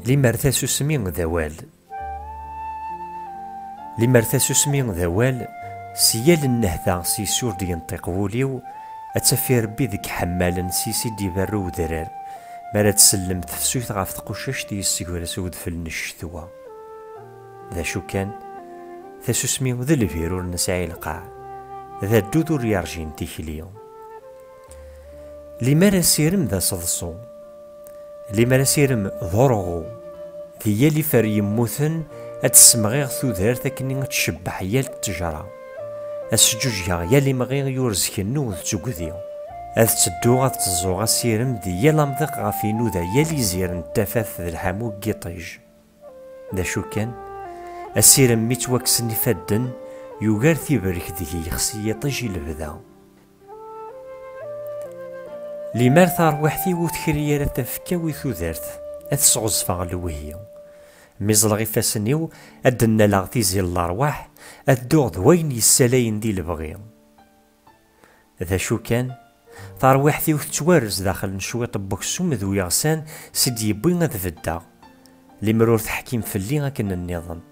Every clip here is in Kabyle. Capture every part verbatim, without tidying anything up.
Limer tasusmi d awal. Limer tasusmi d awal, si yal nnehta s yes ur d-yenṭiq wul-iw, ad taf irebbi deg iḥemmalen s yes i d-iberru udrar, mi ara tsellem tefsut ɣef tqucact yessegras udfel n ccetwa. D acu kan, tasusmi d lbir ur nesɛi lqaɛ, d addud ur yerjin tikli. Limer asirem d aseḍsu, limer asirem d urɣu, di yal ifer yemmuten ad d-ssemɣiɣ tudert akken ad tcebbeḥ yal ttejra, ad sǧuǧgeɣ yal imɣi i urezkennu d tugdi, ad ttedduɣ ad tteẓẓuɣ asirem di yal amḍiq ɣef inuda yal izir n tafat d lḥamu n yiṭij. D acu kan, asirem mi ttwakksen ifadden, yugar tiberk deg yixsi yiṭij i lebda. Limer tarwiḥt-iw ur tekri ara tafekka i tudert, ad sɣezfeɣ lewhi. Mi ẓleɣ ifassen-iw, ad d-nnaleɣ tizi n lerwaḥ, ad dduɣ d wayen yessalayen di lebɣi. D acu kan, tarwiḥt-iw tettwarez daxel n cwiṭ n weksum d uyeɣsan s d-yewwi ad beddeɣ, limer ur teḥkim fell-i akken nniḍent.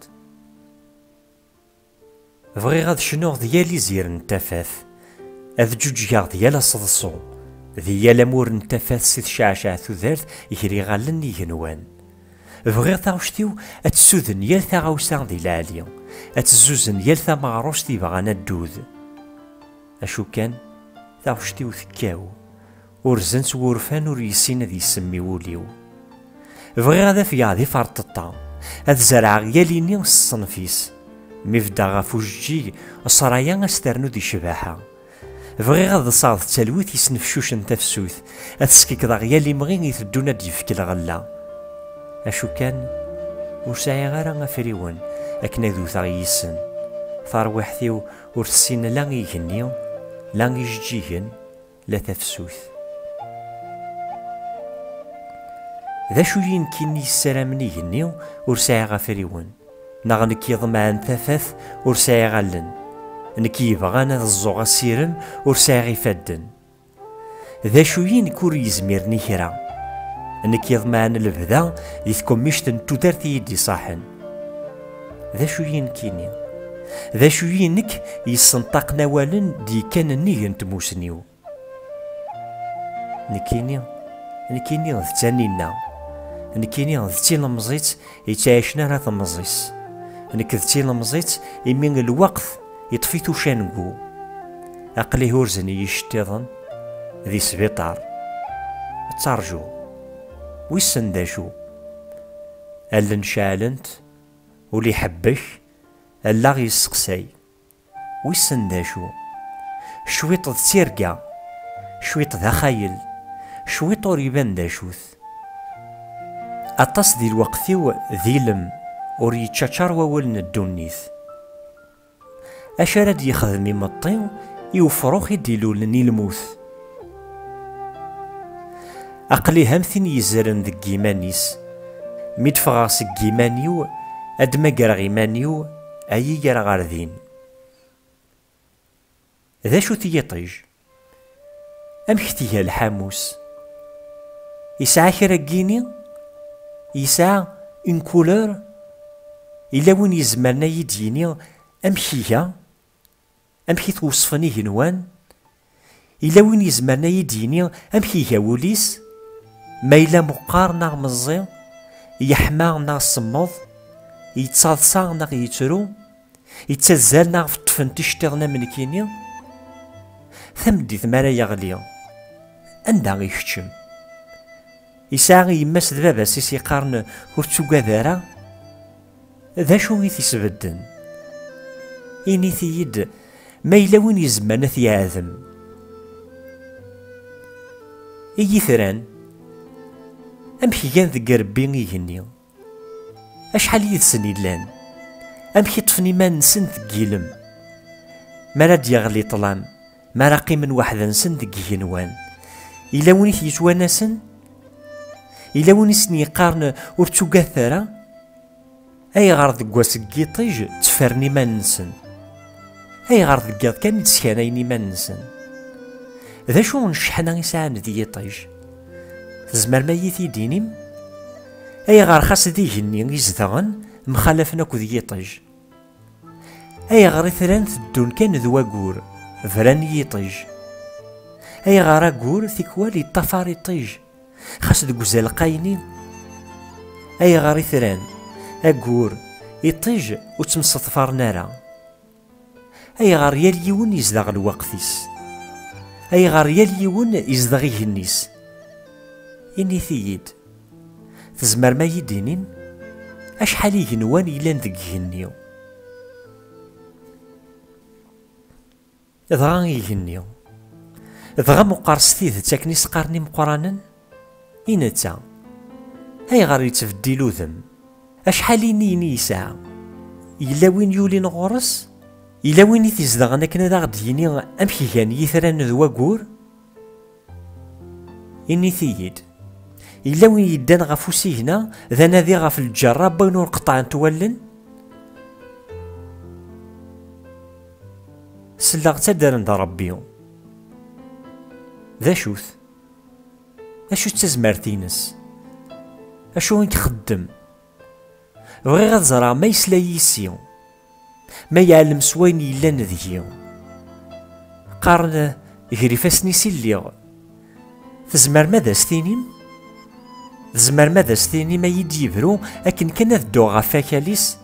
Bɣiɣ ad cnuɣ d yal izir n tafat, ad ǧuǧgeɣ d yal aseḍsu, di yal amur n tafat si tceɛceɛ tudert gar iɣallen n igenwan. Bɣiɣ taɣect-iw ad tessuden yal taɣawsa di lɛali, ad tezzuzen yal tameɣrust yebɣan addud. Acu kan, taɣect-iw tekkaw, urzen-tt wurfan ur yessin ad yessemmi wul-iw. Bɣiɣ ad afgeɣ di ferṭeṭṭa, ad zerɛeɣ yal ini s ṣṣenf-is. Mi beddeɣ ɣef ujeǧǧig, ṣṣraya ad s-ternu di ccbaḥa. Bɣiɣ ad ḍseɣ d talwit yesnefcucen tafsut, ad skekḍeɣ yal imɣi iteddun ad d-yefk lɣella. Acu kan, ur sɛiɣ ara afriwen akken ad wteɣ yis-sen. Tarwiḥt-iw ur tessin la igenni, la ijeǧǧigen, la tafsut. D acu-yi nekkini yessaramen igenni ur sɛiɣ afriwen? Neɣ nekk yeḍemɛen tafat ur sɛiɣ allen? Nekk yebɣan ad ẓẓuɣ asirem ur sɛiɣ ifadden? D acu-yi nekk ur yezmiren i kra? Nekk yeḍemɛen lebda di tkumict n tudert i yi-d-iṣaḥen. D acu-yi nekkini? D acu-yi nekk yessenṭaqen awalen d-yekkan nnig n tmusni-w? Nekkini, nekkini d Taninna. Nekkini d tilemẓit yettɛicen ara temẓi-s. Nekk d tilemẓit imi lweqt yeṭṭef-it ucangu. Aql-i urzen-iyi iceṭṭiḍen di sbiṭar. Ttarju. Wissen d acu? Allen ceɛlent, ul iḥebbek, allaɣ yesseqsay. Wissen d acu? Cwiṭ d tirga, cwiṭ d axayel, cwiṭ ur iban d acu-t. Aṭas di lweqt-iw d ilem, ur yettaččar wawal n ddunit. Acu ara d-yexdem imeṭṭi i ufrux i d-ilulen i lmut? Aql-i am tin yezzren deg yiman-is. Mi d-ffɣeɣ seg yiman-iw, ad d-mmagreɣ iman-iw, ad iyi-yerr ɣer din. D acu-t yiṭij? Amek tga lḥamus? Yesɛa kra n yini? Yesɛa une couleur? Yella win izemren ad yi-d-yini amek iga? Amek i t-weṣfen igenwan? Yella win izemren ad yi-d-yini amek iga wul-is? Ma yella meqqar neɣ meẓẓi, yeḥma neɣ semmeḍ, yettaḍsa neɣ yettru, yettazzal neɣ feṭṭfen-t iceṭṭiḍen am nekkini? Tameddit mi ara yeɣli, anda ikeččem? Yesɛa yemma-s d baba-s i s-yeqqaren ur ttugad ara? D acu i t-isbedden? Init-iyi-d ma yella win izemren ad t-yeɛdem. I yitran, amek gan deg irebbi igenni? Acḥal yid-sen i llan? Amek i ṭṭfen iman-nsen deg yilem? Mi ara d-yeɣli ṭṭlam, mi ara qqimen weḥd-nsen deg igenwan, yella win i t-yettwanasen? Yella win i sen-yeqqaren ur ttugadet ara? Ayɣer deg wass n yiṭij ttefren iman-nsen? Ayɣer deg yiḍ kan i d-skanayen iman-nsen? D acu n cceḥna i sɛan di yiṭij? Tzemrem ad iyi-t-id-inim? Ayɣer xas d igenni i zedɣen mxalafen akked yiṭij? Ayɣer itran teddun kan d wagur, bran i yiṭij? Ayɣer agur tikwal yeṭṭafar iṭij, xas deg uzal qayni? Ayɣer itran, agur, iṭij ur ttemseḍfaren ara? Ayɣer yal yiwen yezdeɣ lweqt-is? Ayɣer yal yiwen yezdeɣ igenni-s? Init-iyi-d. Tzemrem ad yi-d-inim acḥal igenwan yellan deg igenni? Dɣa igenni. Dɣa meqqer s tidet akken i s-qqaren imeqqranen? I netta, ayɣer yettbeddil udem? Acḥal inini yesɛa? Yella win yulin ɣur-s? Yella win i t-izedɣen akken ad aɣ-d-yini amek gan yitran d wagur? Init-iyi-d. Yella win yeddan ɣef usigna d anadi ɣef lǧerra n wayen ur qeṭṭɛent wallen? Selleɣ ttadaren d Ṛebbi. D acu-t? Acu d tazmert-ines? Acu i ixeddem? Bɣiɣ ad ẓreɣ ma yesla yis-i, ma yeɛlem s wayen yellan deg-i. Qqaren, gar ifassen-is i lliɣ. Tzemrem ad as-tinim? Tzemrem ad as-tinim ad yi-d-yebru akken kan ad dduɣ ɣef wakal-is,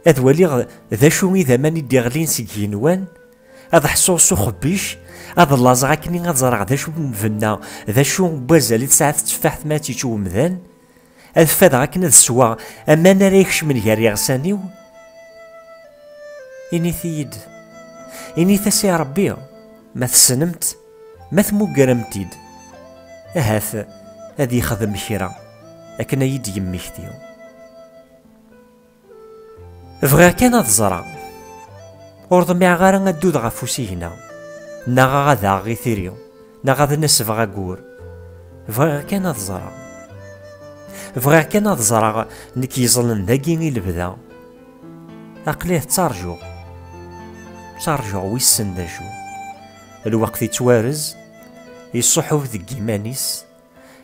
ad waliɣ d acu i d aman i d-iɣlin seg yigenwan, ad ḥṣuɣ s uxebbic, ad llaẓeɣ akken ad ẓreɣ d acu n lbenna, d acu n wazal i tesɛa tetteffaḥt ma ad tt-yečč umdan, ad ffadeɣ akken ad sweɣ aman ara ikecmen gar yiɣsan-iw? Init-iyi-d. Init-as i Ṛebbi, ma tessnem-t, ma tmugrem-t-id. Ahat ad yexdem kra akken ad yi-d-yemmekti. Bɣiɣ kan ad ẓreɣ. Ur ḍmiɛeɣ ara ad ddudeɣ ɣef usigna, neɣ ad aɣeɣ itri, neɣ ad nasbeɣ agur. Bɣiɣ kan ad ẓreɣ. Bɣiɣ kan ad ẓreɣ nekk yeẓlen dagi i lebda. Aql-i ttarjuɣ. Ttarjuɣ wissen d acu. Lweqt yettwarez, yeṣṣuḥub deg yiman-is,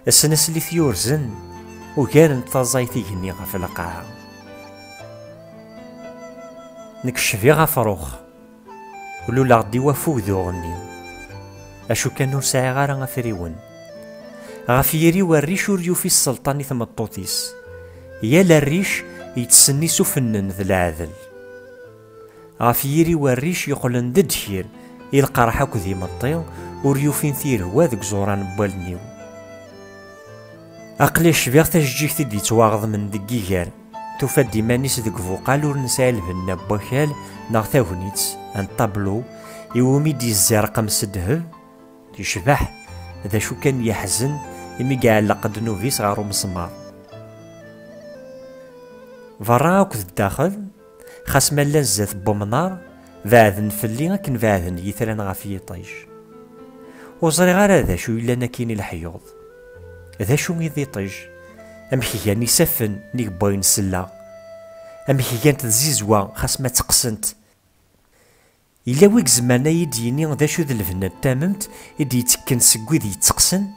asnaslit yurzen, ugarent taẓayt igenni ɣef lqaɛa. Nekk cbiɣ afrux, luleɣ-d i wafug d uɣenni. Acu kan ur sɛiɣ ara afriwen. Ɣef yiri-w rric ur yufi sselṭan i tmeṭṭut-is. Yal rric yettsenni s ufennen d leɛdel. Ɣef yiri-w rric yeqqlen d ddkir i lqerḥ akked imeṭṭi ur yufin tirwa deg iẓuran n wallen-iw. Aql-i cbiɣ tajeǧǧigt i d-yettwaɣeḍmen deg yiger, tufa-d iman-is deg buqal ur nesɛi lbenna n wakal neɣ tagnit, un tableau, iwumi d-yezzi rqem s ddheb, yecbeḥ, d acu kan yeḥzen imi iɛelleq ddnub-is ɣer umesmaṛ. Berra akked ddaxel, xas ma llan zdat n wemnaṛ, beɛden fell-i akken beɛden yitran ɣef yiṭij. Ur ẓriɣ ara d acu yellan akkin i leḥyuḍ. D acu i d iṭij? Amek gan isaffen nnig n wayen selleɣ? Amek gant tzizwa xas ma tteqqsent? Yella wi izemren ad yi-d-yini d acu d lbenna n tamemt i d-yettekken seg wid yetteqqsen?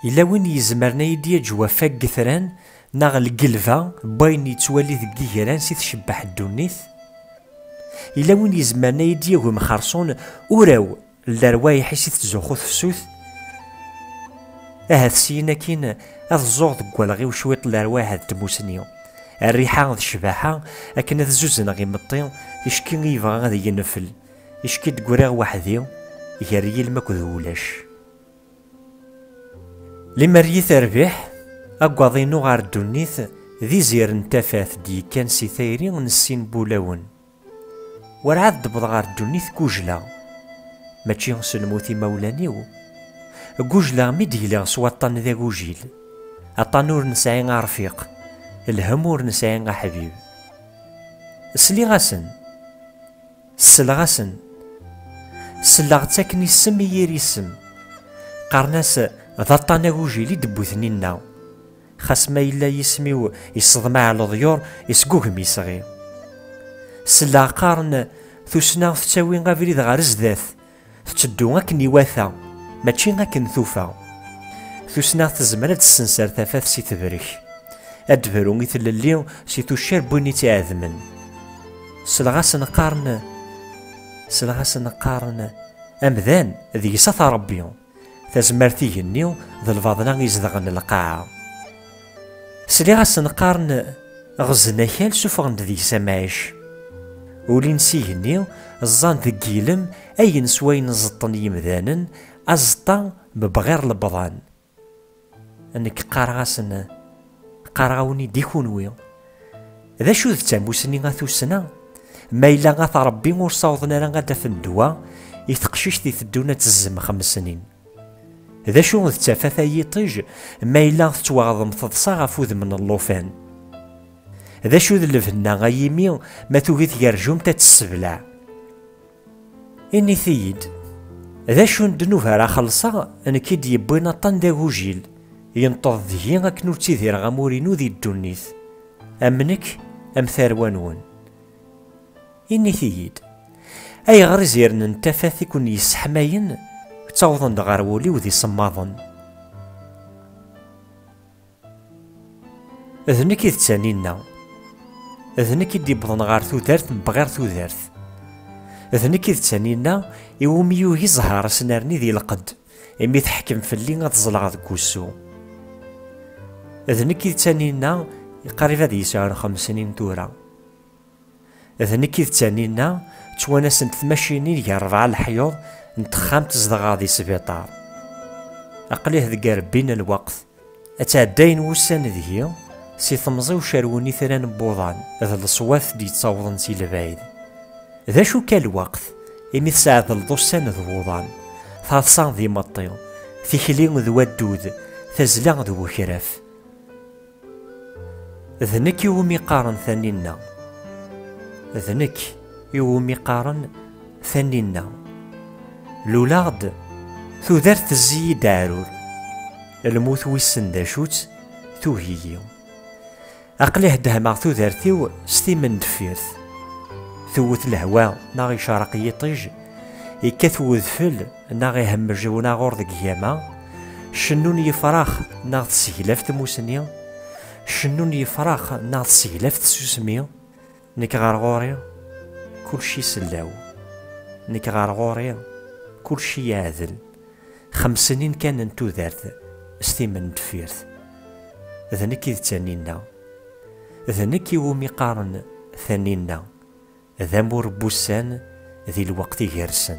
Yella win yezemren ad yi-d-yaǧew afag n yetran neɣ lgelba n wayen yettwali deg yigran si tcebbeḥ ddunit? Yella win yezemren ad yi-d-yagem xerṣun uraw n lerwayeḥ-is i tettzuxxu tefsut? Ahat syin akkin ad ẓẓuɣ deg walɣ-iw cwiṭ n lerwayeḥ d tmusni, rriḥa d ccbaḥa, akken ad zuzneɣ imeṭṭi, ticki i yebɣa ad yenfel, ticki d-ggriɣ weḥd-i, gar yilem akked wulac. Limer yi terbiḥ, aggaḍ-inu ɣer ddunit d izir n tafat d-yekkan si tayri n sin n wulawen. Werɛad d-wwḍeɣ ɣer ddunit gujleɣ, mačči s lmut imawlan-iw. Gujleɣ mi d-gliɣ s waṭṭan d agujil, aṭṭan ur nesɛi arfiq, lhemm ur nesɛi aḥbib. Sliɣ-asen, selleɣ-asen, selleɣ ttaken isem i yir isem, qqaren-as d aṭṭan agujil i d-wwten inna. Xas ma yella yisem-iw yesseḍmaɛ leḍyur, yesgugem isɣi. Selleɣ qqaren, tussna tettawi abrid ɣer zdat, tetteddu akken iwata, mačči akken tufa. Tussna tezmer ad tessenser tafat si tebrek. Ad d-bru i tlelli si tuccar n win i tt-iɛedmen. Sleɣ-asen qqaren, sleɣ-asen qqaren, amdan deg-s ata Ṛebbi, tazmert igenni d lbaḍna izedɣen lqaɛa. Sliɣ-asen qqaren, ɣzen akal, suffɣen-d deg-s amɛic. Ulin s igenni, ẓẓan deg yilem ayen s wayen ẓeṭṭen yimdanen, aẓeṭṭa mebɣir lebḍan. Nekk qqareɣ-asen, qqareɣ-awen-id i kunwi, d acu d tamusni a tussna? Ma yella ata Ṛebbi ur sawḍen ara ad d-afen ddwa i teqcict iteddun ad tezzem xems snin. D acu d tafat ay iṭij ma yella tettwaɣḍem teḍsa ɣef udem n llufan? D acu d lbenna ay imi ma tugi tgerjumt ad tessebleɛ? Init-iyi-d, d acu n ddnub ara xellṣeɣ, nekk i d-yewwin aṭṭan d agujil, yenṭeḍ deg-i akken ur ttidireɣ amur-inu di ddunit, am nekk, am tarwa-nwen? Init-iyi-d, ayɣer izirnen n tafat i ken-yesseḥmayen ttawḍen-d ɣer wul-iw d isemmaḍen? D nekk i d Taninna. D nekk i d-iwwḍen ɣer tudert mebɣir tudert. D nekk i d Taninna iwumi yugi zzher asnerni di lqedd, imi teḥkem fell-i ad ẓẓleɣ deg wussu. D nekk i d Taninna qrib ad yesɛun xems snin tura. D nekk i d Taninna ttwanasent tmacinin gar rebɛa leḥyuḍ n texxamt zedɣeɣ di sbiṭar. Aql-ih deg rebbi n lweqt. Ad ttɛeddayen wussan deg-i, si temẓi ucerwen itran n wuḍan d leṣwat d-yettawḍen si lebɛid. D acu kan lweqt, imi tesɛedleḍ ussan d wuḍan, taḍsa d imeṭṭi, tikli d waddud, tazla d wekraf. D nekk iwumi qqaren Taninna. D nekk iwumi qqaren Taninna. Luleɣ-d, tudert tezzi-yi-d aɛrur. Lmut wissen d acu-tt, tugi-yi. Aql-i heddhmeɣ tudert-iw s timendeffirt. Tewwet lehwa neɣ icerreq yiṭij, ikkat wedfel neɣ ihemmej unaɣur deg gama, cennun yifrax neɣ tesseglaf tmusni, cennun yifrax neɣ tesseglaf tsusmi. Nekk ɣer ɣur-i kulci sellaw. Nekk ɣer ɣur-i kulci yeɛdel. Xems snin kan n tudert s timendeffirt. D nekk i d Taninna. D nekk iwumi qqaren Taninna. D amur n wussan di lweqt igersen.